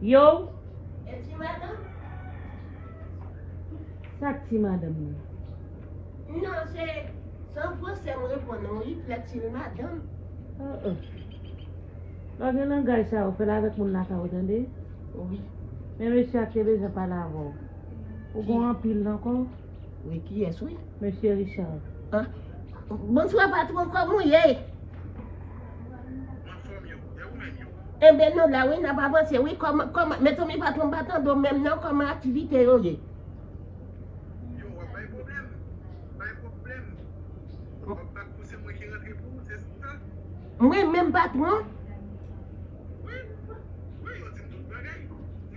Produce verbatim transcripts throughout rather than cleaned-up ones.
Yo! E ti madanm? Sa k ti madanm nan? Non, se, se an fransè m reponn ou wi, plè ti madanm. Oh, oh. Lè w gen langaj sa yo, fè l avèk moun lakay ou, tande? Wi. Men mesye a ki te bezwen pale avè w. Ou gon anpil nan kò w? Wi, kiyès wi? Mesye Richard. An? Bonswa patwon, kòman w ye? Anfòm yo, e ou menm yo? Enben nou la wi, n ap avanse wi, kòman, kòman, mezanmi patwon m pa tande w menm non, kòman aktivite yo ye? Yo, w ap bay pwoblèm, bay pwoblèm. W ap bat pou se mwen ki rantre pou ou, se sa? Mwen menm patwon? Wi, wi, yo di m tout bagay.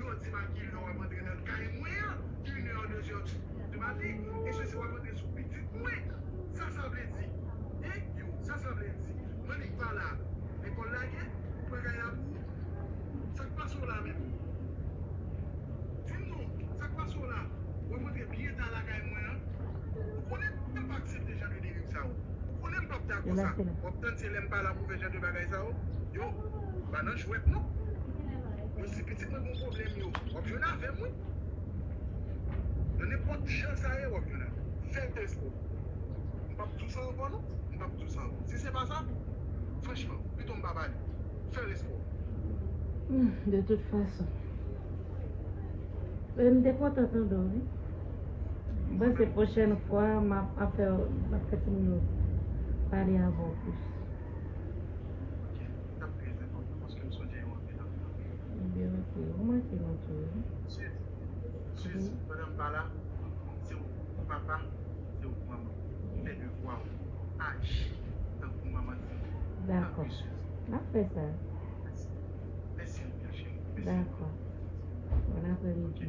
Yo di m a kilè w ap antre nan kay mwen an, inè, dezè di maten, e sesi w ap antre sou pitit mwen. Sa sa vle di? Hein? Yo, sa sa vle di? Mwen li pa la. Lekòl lage, ou pran kay la pou ou? Sa k pase w la menm? Di m non, sa k pase w la? W ap antre byen ta lakay mwen an. Ou konnen m p ap aksepte jan de deriv sa yo. Ou konnen m p ap dakò sa. W ap tann se lè m pa la pou w fè jan de bagay sa yo. Yo, pa nan jwèt non. Yo, si pitit mwen gon pwoblèm yo, w ap jwenn avè m wi. Nan nenpòt jan sa ye, w ap jwenn avè m. Fè respè w. M p ap di w sa ankò non. M p ap di w sa ankò. Si se pa sa, franchman, pito m pa pale. Fè respè w. Hmm, de tout fason. Men m te kontan tande w wi. M panse pwochèn fwa m ap, ap fè, m ap fè timoun yo pale avè w plis. Ok, t ap trè enpòtan paske m sonje yo anpil, anpil, anpil. Ebyen, ok, ou manke nou tou wi. Suzy, pandan m pa la, se ou ki papa, se ou ki manman. Fè devwa w. Aji tankou manman di. Dakò. Tanpri, Suzy. N ap fè sa. Mèsi. Mèsi anpil, cheri. Mèsi. Dakò. Bon aprèmidi.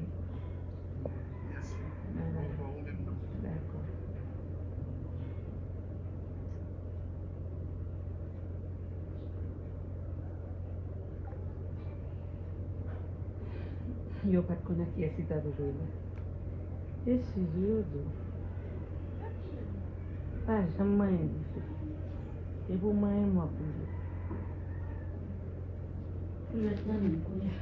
Ok. Mèsi. Bye bye. Dakò. Yo pa t konn ak kiyès li t ap jwe la. E Suzy, yo di w. Pa janm manyen dife. Depi w manyen m w ap boule. Ou jwenn nan men m kounye a.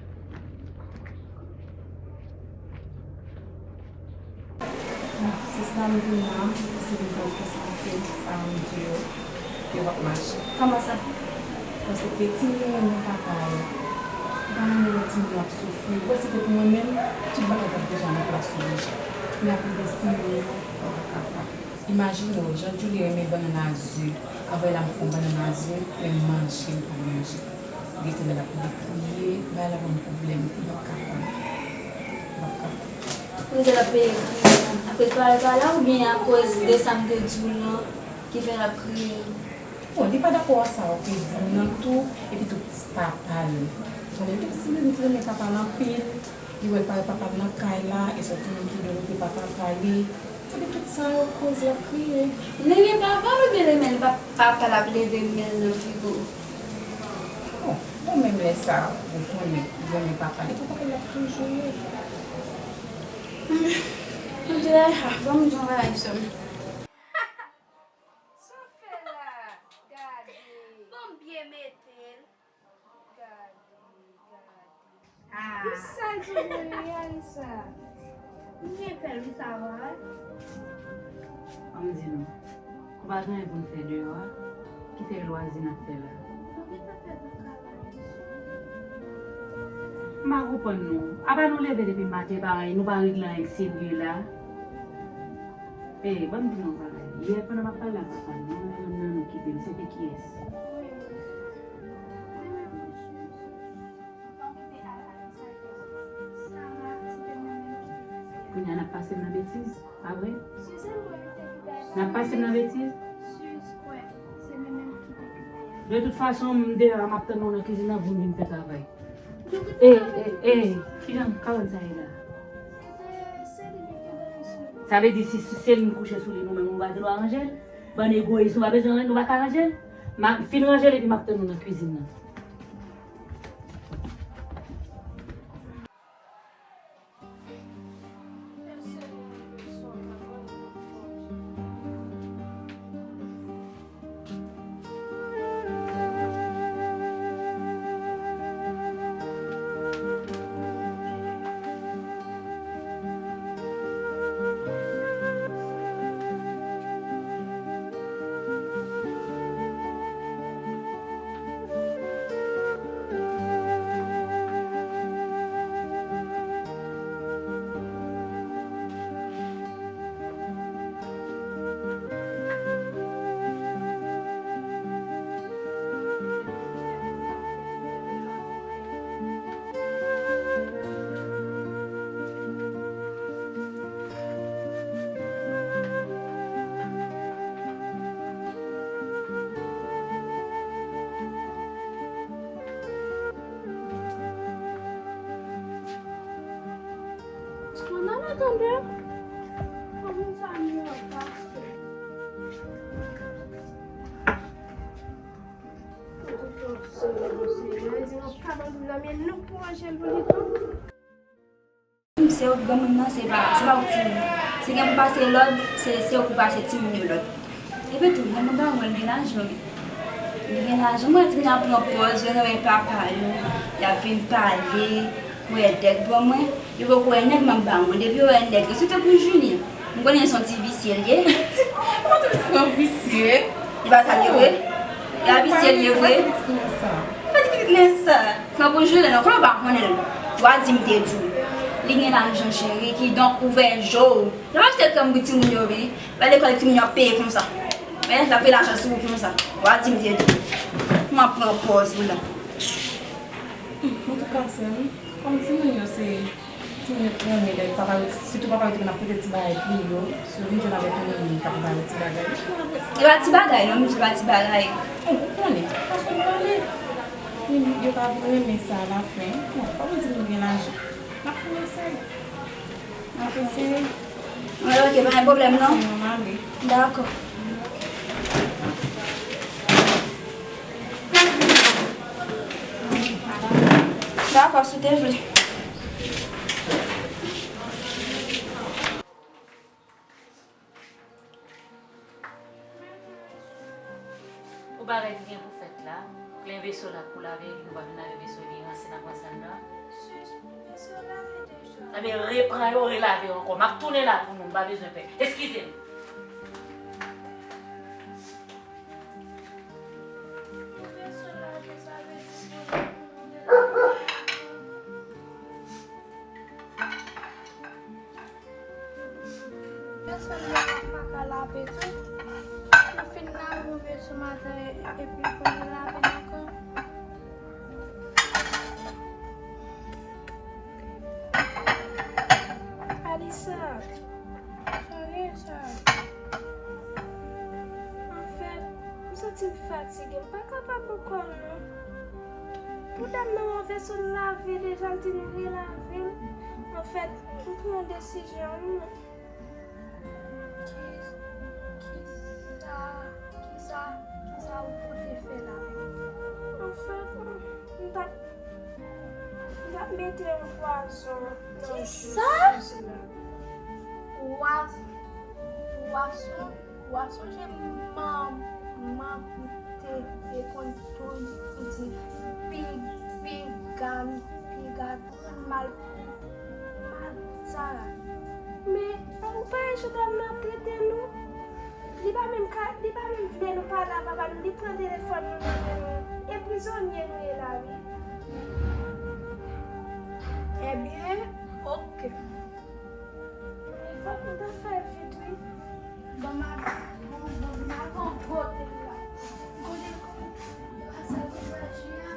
Sista m vin la, se li k ap fè sa, sa m di yo, yo p ap mache. Kòman sa? Paske timoun yo renmen papa yo. Ou pa renmen lè timoun yo ap soufri. Ou wè si te pou mwen menm, tout bagay t ap deja nan plas yo deja. Men apre de timoun yo, yo pa kapab. Imajine w, jan Julie renmen bannann a ze. Anvan la m fè yon bannann a ze, men m manje, m pa manje. Gete l ap dekriye, bay la ban m pwoblèm, m p ap kapab. M p ap kapab. Kounye a l ap peye kriye. Akoz papa l pa la oubyen akoz de sa m te di w lan ki fè l ap kriye? Bon, li pa dakò a sa w te di m nan tou, epi tou papa l. Tande, li te di m li renmen papa l anpil. Li wè l pa wè papa l nan kay la, e se yon timoun ki dwe rete pa papa li. Epi tout sa yo koz l ap kriye. Li renmen papa l oubyen li renmen pa, papa l ap leve men l nan figo? Bon, bon, menm lè sa, ou konnen, li renmen papa l, e pou papa l ap toujou ye. Anjela, ah, ban m di yon bagay, sè m. Sa w fè la? Gade. Ban m byen mete l. Gade, gade. Ah. Ki sa l sot mwen ye a, sa? M byen fè l, wi, sa va. Ban m di nou, kou pa gen anyen pou n fè deyò a, ki fè lwazi n ap fè la? Ou gen afè pou travay, mesye. M pa konprann nou. Apa nou leve depi maten, pa anyen, nou pa regle anyen k serye la? Ey, ban m di nou yon bagay. Yè, pandan m ap pale ak papa m, yon nonm nan nou kite m, se te kiyès? Kounye a n ap pase m nan betiz, pa vre? N ap pase m nan betiz? De tout fason, m deyò a, m ap tann nou nan kizin nan pou m vin fè travay. E, e, e, kijan karann sa ye la? Sa vle di si, si se li m kouche sou li, nou menm nou pa gen dwa ranje l? Bann egoyis, nou pa bezwen, nou pa ka ranje l? M a fin ranje l epi m ap tann nou nan kwizin nan. Tande. Kòman sa nou ap pase? Ou konn fè yon sèl konsèy. Mwen di, mwen pa ban nou nan men nou pou manje l pou li tou. Se ou ki granmoun nan, se pa, se pa ou ki timoun. Si gen pou pase lòd, se, se ou ki pase timoun yo lòd. Epi tou, granmoun pa mwen, li gen lajan, wi. Li gen lajan. Mwen, timoun ap pran pòz, yo renmen papa yo, y ap vin pale, wè nèg ban mwen. Yo poko wè nèg m ap ba mwen. Depi yo wè nèg, yo se tankou Julie. M konnen se yon ti visye l ye. Mwen tou se yon visye. Li pa sa l ye vre? Li pa visye l ye vre? Mwen pa ti pitit men sa. Tankou Julie, non, konnen w pa konnen l. W a di m te di w. Li gen lajan cheri, kidonk ouvè je w. L ap achte krèm pou timoun yo, wi. Ba lekòl timoun yo ap peye konsa. Men, l ap peye lajan sou ou konsa. W a di m te di w. M ap pran pòz ou la. Antouka, sè m, kòm timoun yo se timoun yo ki renmen nèg, papa yo, sitou papa yo te konn ap pote ti bagay pou yo, si yo vin jwenn avèk yon moun k ap ba yo ti bagay. E pa ti bagay, non, misye pa ti bagay. Bon, ou konnen, fason l pale. Yo ka vin renmen sa alafen. Bon, pa vle di nou gen lajan. N ap fè yon esèy. N ap eseye. Mwen, ok, pa gen pwoblèm, non. Dakò. Dakò, si w te vle. Ou bagay ki gen pou fèt la, plen veso la pou lave, nou pa vin lave veso, li ranse n ap ranse anndan. Sis, pou veso lave deja. Ebyen, repran yo, relave yo ankò. M ap tounen la pou nou, m pa bezwen pè. Eskize m. Pou veso lave, sa vle di pou nou, pou nou te lave. Pèsonn yo pa ka lave tou. Nou fin lave yon veso maten epi pou nou lave l ankò. Alisa, sa gen sa? Anfèt, m santi m fatige, m pa kapab ankò non. Pou dam nan, yon veso l lave deja, l di nou relave l. Anfèt, m pran yon desizyon, wi. Ki, kisa, kisa, kisa ou pote fè la menm? Anfèt, m t ap, m t ap mete yon pwazon nan jus la. Pwa-, pwason? W a sonje manman w te, te konn toujou di, "Pi, piga, piga grann mal pou mal." Sara. Men, ou pa wè jan dam nan ap trete nou? Li pa menm ka, li pa menm vle nou pale a papa nou, li pran telefòn nou nan men nou. E prizonye nou ye la, wi. Ebyen, oke. Fòk nou ta fè vit, wi. Bon, m a, bon, bon, m a gon kote la. Kote, kote, pase pou fè ji a.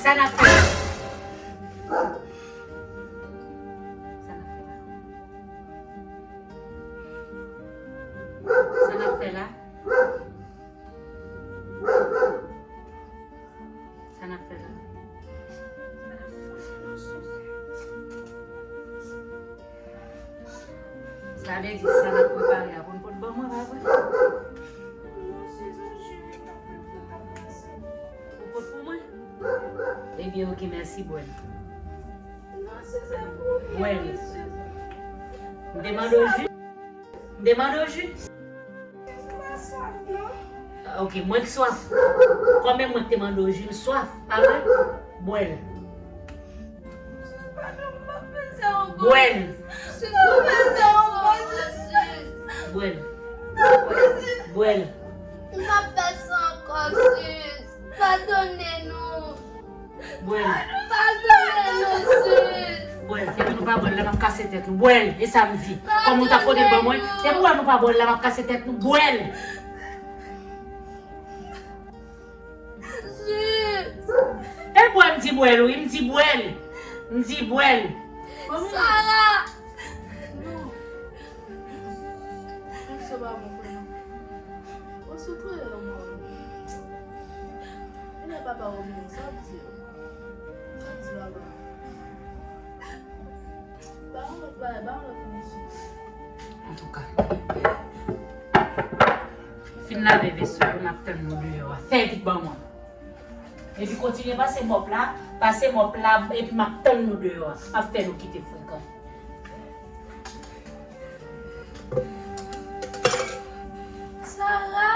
Sa n ap fè? Sa n ap fè la. Sa vle di sa n ap prepare a pou n pot ban mwen, pa vre? Ou pot pou mwen? Ebyen, oke, mèsi, bwè l. Bwè l. M te mande w ji? M te mande w ji? Ok, mwen k swaf. Kòm e mwen k te mande w ji, m swaf, pa vre? Bwè l. Bwè l. Bwè l. Bwè l. M p ap fè sa ankò, sis. Padone nou. Bwè l. Padone nou, sis. Bwè l. Depi nou pa bwè l la, m ap kase tèt nou. Bwè l. E sa m di. Kòm nou t ap pote l ban mwen, depi w wè nou pa bwè l la, m ap kase tèt nou. Bwè l. Sis. E bwè m di bwè l, wi, m di bwè l. M di bwè l. Sara! Non. Menm si w pa bon pou nou. Ou sou tou yo, mwen. E lè papa w vini, sa w di yo? Sa w di papa w? Ba yon lòt bagay, ba yon lòt mesye. Antouka, fin lave veso yo, m ap tann nou deyò a. Fè vit ban mwen. Epi kontinye pase mòp la, pase mòp la, epi m ap tann nou deyò a. M ap fè nou kite frekan. Sara!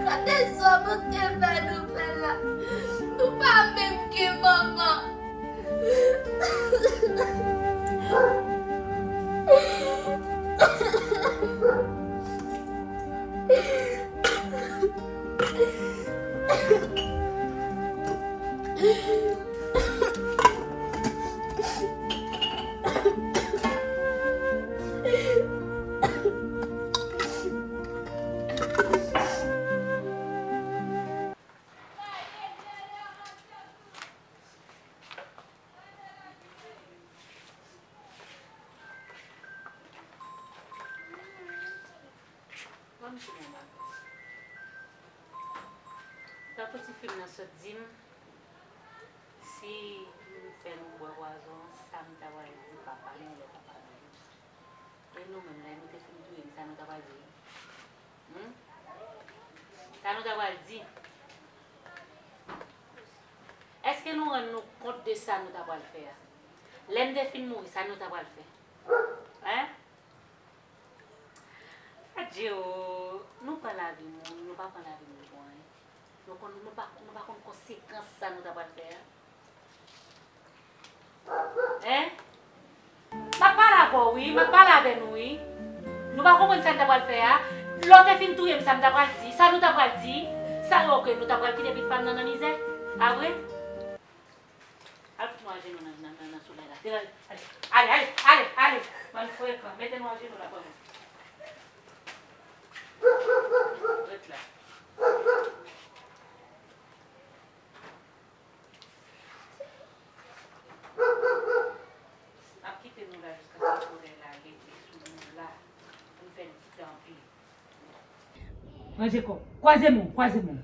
Gade sa bondye fè nou fè la. Nou pa menm gen manman. Ban m fini yon bagay. Tankou ti fi m nan sot di m, si nou fè nou bwè pwazon, sa m ta pral di papa nou lè papa nou mouri. E nou menm, lè nou te fin touye m, sa nou ta pral di? Hmm? Sa nou ta pral di? Èske nou rann nou kont de sa nou ta pral fè a? Lè m te fin mouri, sa nou ta pral fè? Hein? Adje o, nou pran lavi moun, nou pa pran lavi moun pou anyen. Nou konn, nou pa, nou pa konn konsekans sa nou ta pral fè a. Hein? M ap pale avè w wi, m ap pale avè nou wi. Nou pa konprann sa n ta pral fè a. Lè w te fin touye m, sa m ta pral di, sa nou ta pral di, sa, ok, nou ta pral kite pitit pa m nan, nan mizè. A vre? Al fout nou ajenou nan, nan, nan, nan solèy la. Ale, ale, ale, ale. Bann frekan, mete nou ajenou la, ban mwen. Ret la. M ap kite nou la jiskaske solèy la leve sou nou la, pou n fè n ti kanpe. Ranje kò w. Kwaze men w, kwaze men w.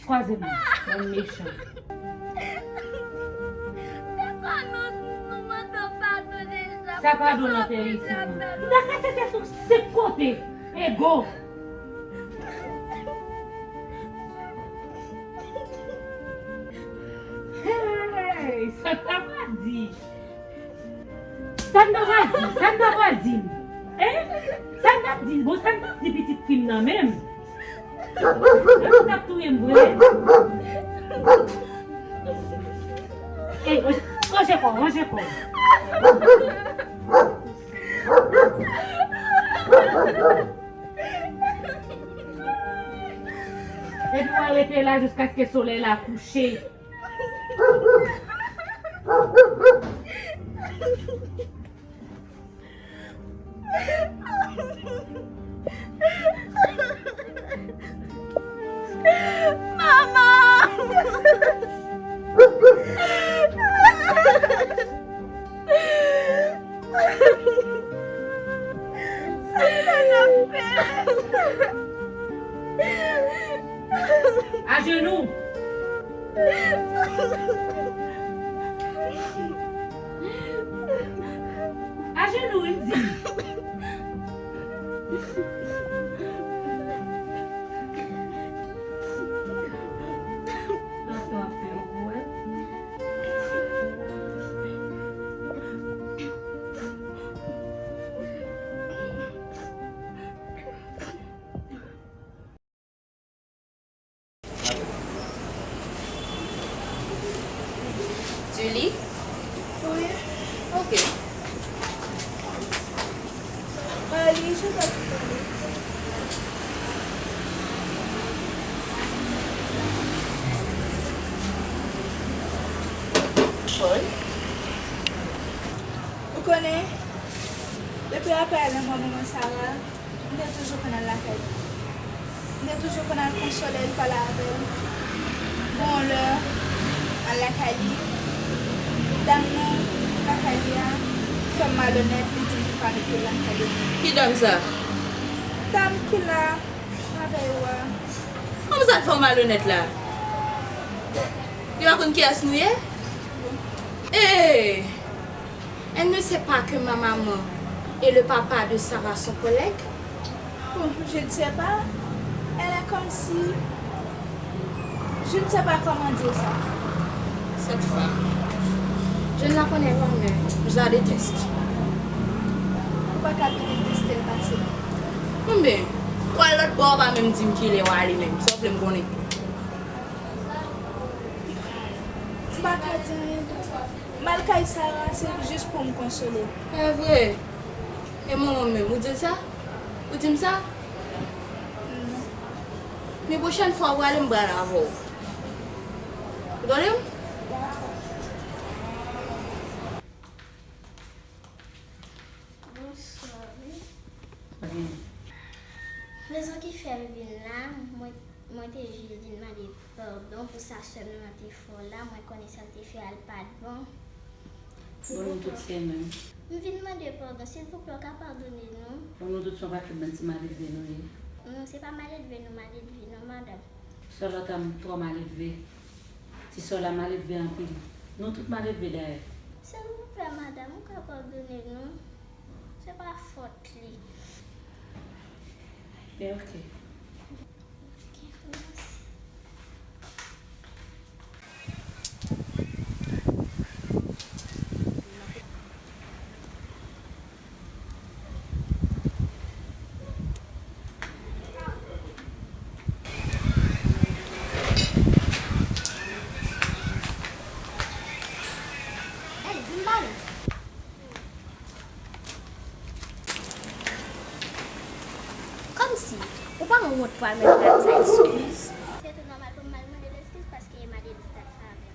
Kwaze men w. Bann mechan. Sa padon nan tè isi non. Ou ta kase tèt ou senk kote. Ego. Hey, sa ta pa di. Sa n ta pral di? Sa n ta pral di? Hein? Sa n t ap di? Bon, sa n t ap di pitit fi m nan menm? Sa n t ap touye m vre? Ey, ranje kò w, ranje kò w. Epi w a rete la jiskaske solèy la kouche. Manman! Sa k fè n ap fè? Ajenou! Ajenou, wi, m di. Tansiyon ap fè yo gwo, wi. Du lit? Oui. Ok. Allez, je vais te parler. Paul? Ou konnen, depi apre lanmò manman Sara, m te toujou konn al lakay li. M te toujou konn al konsole l, pale avè l. Gon lè, al lakay li. Dam nan lakay li a fè m malonèt, li di m pou pa rete lakay li. Ki dam sa? Dam ki la avè yo a. Kòman sa l fè w malonèt la? Li pa konn kiyès nou ye? Ee! Elle ne sait pas que ma maman et le papa de Sarah sont collègues? Bon, je ne sais pas. Elle est comme si, je ne sais pas comment dire ça. Cette femme, je ne la connais pas, mais je la déteste. Ou pa ka vin deteste l pase. Konbyen? W al lòt bò, w pa menm di m kilè w ale menm. Sa w vle m konnen? M pa ka di anyen. M al kay Sara, se jis pou m konsole l. E vre? E manman menm, ou di l sa? Ou di m sa? Non. Men pwochèn fwa ou ale, m pral avè w. Ou tande m? Bonswa, wi. Rezon ki fè m vin la, mwen, mwen te jis vin mande padon pou sa sè m nan te fè w la. Mwen konnen sa l te fè a l pa t bon. Bon, nou tout se menm. M vin mande padon, silvouplè, w ka padone nou? Bon, nou tout se yon pakèt bann ti maledve nou ye. Non, se pa maledve nou maledve non, madanm. Sè Lòta twò maledve. Ti sè w la maledve anpil. Nou tout maledve dayè. Silvouplè, madanm, ou ka padone nou? Se pa fòt li. Men oke. Oke, mèsi. Ey, vin pale. Kòmsi, ou pa wont pou al mande Lalisa eskiz? Se tou nòmal pou m al mande l eskiz paske e maledve l t al fè avè m.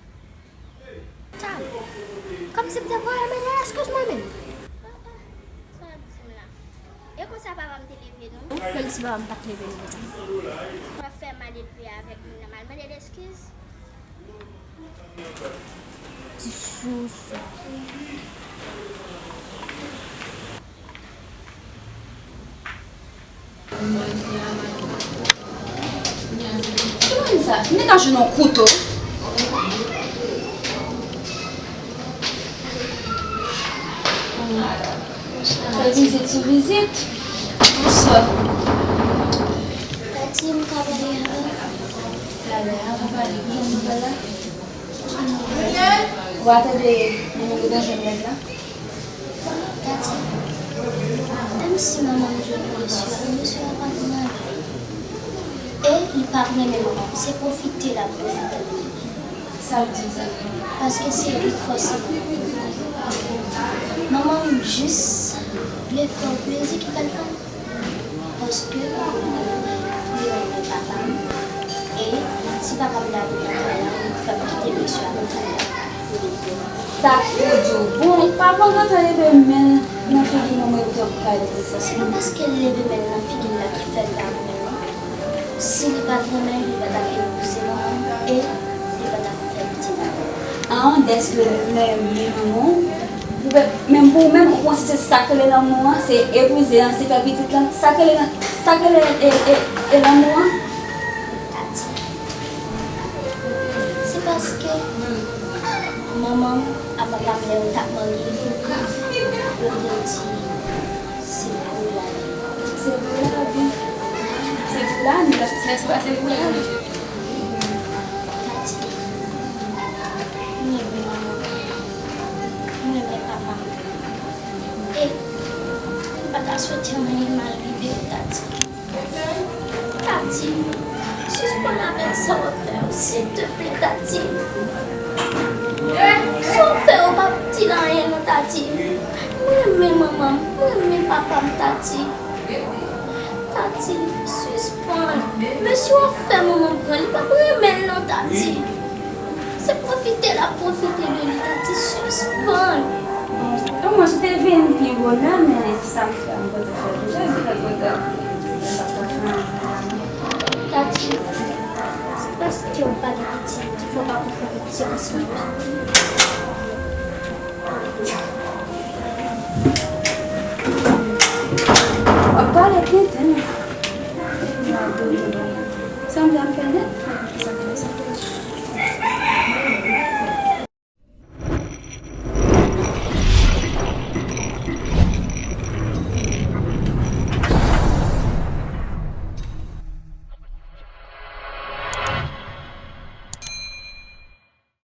Tan, kòmsi m te pral mande l eskiz mwen menm? Ah, ah, sa w ap di m la? E konsa papa m te leve nou? Menm si papa m pa t leve nou konsa. W ap fè maledve avèk moun nan, m al mande l eskiz? Ti sousou. Ki moun sa? M te ka jwenn yon kouto. Bèl vizit sou vizit. Bonswa. Tati, m ka pale avè w? Pale, ann pale. Ou jwenn nouvèl la? Ou pa tande moun yo gentan jwenn nèg la? Tati, menm si manman m jwenn mesye a, mesye a pa konn anyen. E li p ap renmen manman m, se pwofite l ap pwofite. Sa l di sa? Paske se li k fòse l. Manman m jis vle fè w plezi ki fè l pran l. Paske mwen renmen papa m. E si papa m ta vin nan kay la, li p ap kite mesye a nan kay la. Sa k pou di w? Bon, papa m gentan leve men l nan figi m, mwen menm tou ap pale de sa. Se pa paske l leve men l nan figi l la ki fè l pa renmen mwen. Si li pa t renmen l, li pa t ap epouze manman m e li pa t ap fè pitit avè l. Ah, dèske l renmen manman w? Poutèt, menm pou ou menm, ou panse se sa k rele lanmou an, se epouze an, se fè pitit lan? Sa k rele, sa k rele e, e, e lanmou an? Tati, se paske manman m ak papa m, lè yo t ap marye, yo te di se pou lavi. Se pou lavi. Se pou lavi, paske se pa se pou lavi. Tati, mwen renmen manman m. Mwen renmen papa m. E m pa ta swete anyen mal rive yo, Tati. Tati, sispann avèk sa w ap fè yo, silteplè, Tati. Sa w ap fè yo p ap itil anyen non, Tati. Mwen renmen manman m, mwen renmen papa m, Tati. Tati, sispann. Mesye w ap fè manman m pran, li p ap renmen l non, Tati. Se pwofite l ap pwofite de li, Tati, sispann. Omwen, si w te vin pi bonè, men sa m fè, m kontan fè l deja, m fè l kontan. Tati, se paske w pa gen pitit ki fè w pa konprann konsekans lanmou.